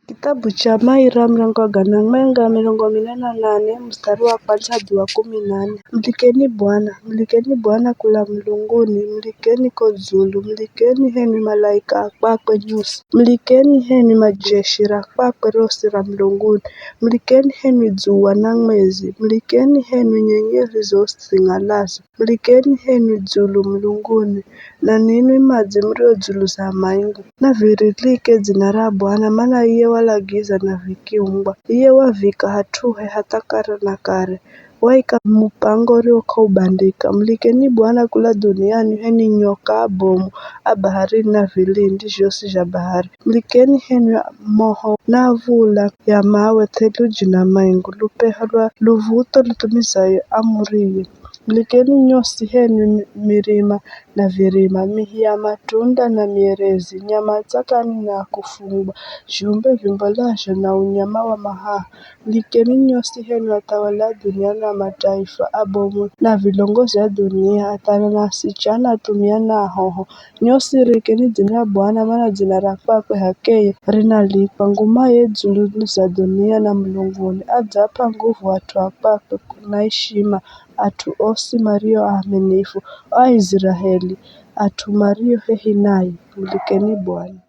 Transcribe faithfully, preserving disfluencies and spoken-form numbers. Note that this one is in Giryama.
Kitabu cha Maira, muryango wa gana mwenga mirongo mine na nane, mustari wa kwandza hadi wa kumi na nne. Mulikeni Bwana, mulikeni Bwana kula mulunguni, mulikeni ko dzulu, mulikeni henwi malaika a kwakwe nyosi, mulikeni henwi majeshi ra kwakwe rosi ra mulunguni, mulikeni henwi dzuwa na mwezi, mulikeni henwi nyenyezi zosi zing'alazo, mulikeni henwi dzulu mulunguni, na ninwi madzi murio dzulu za maingu. Navirilike dzina ra Bwana, mana iye walagiza na vikiumbwa. Iye wavika hat'uhe hatha kare na kare, waika mupango urio k'aubandika. Mulikeni Bwana kula dhuniani, h'enwi nyoka abomu a baharini na vilindi zhosi zha bahari. Mulikeni h'enwi moho na v̱ula ya mawe, theluji na maingu, lupeho lwa luv̱utho lutumizayo amuriye. Mulikeni nyosi h'enwi mi- mirima na virima, mihi ya matunda na mierezi, nyama tsakani na kufungwa, zhumbe vimbolazho na unyama wa mahaha. Mulikeni nyosi h'enwi athawali a dhunia na mataifa, abomu na vilongozi a dhunia, athana na asichana, athumia na ahoho. Nyosi riikeni dzina ra Bwana, mana dzina ra kwakwe h'akeye rinalikwa. Ngumaye dzulu za dhunia na mulunguni, adzap'a nguvu at'u a kwakwe na ishima, at'u osi mario aaminifu, o Aiziraeli, at'u mario hehi naye. Mulikeni Bwana.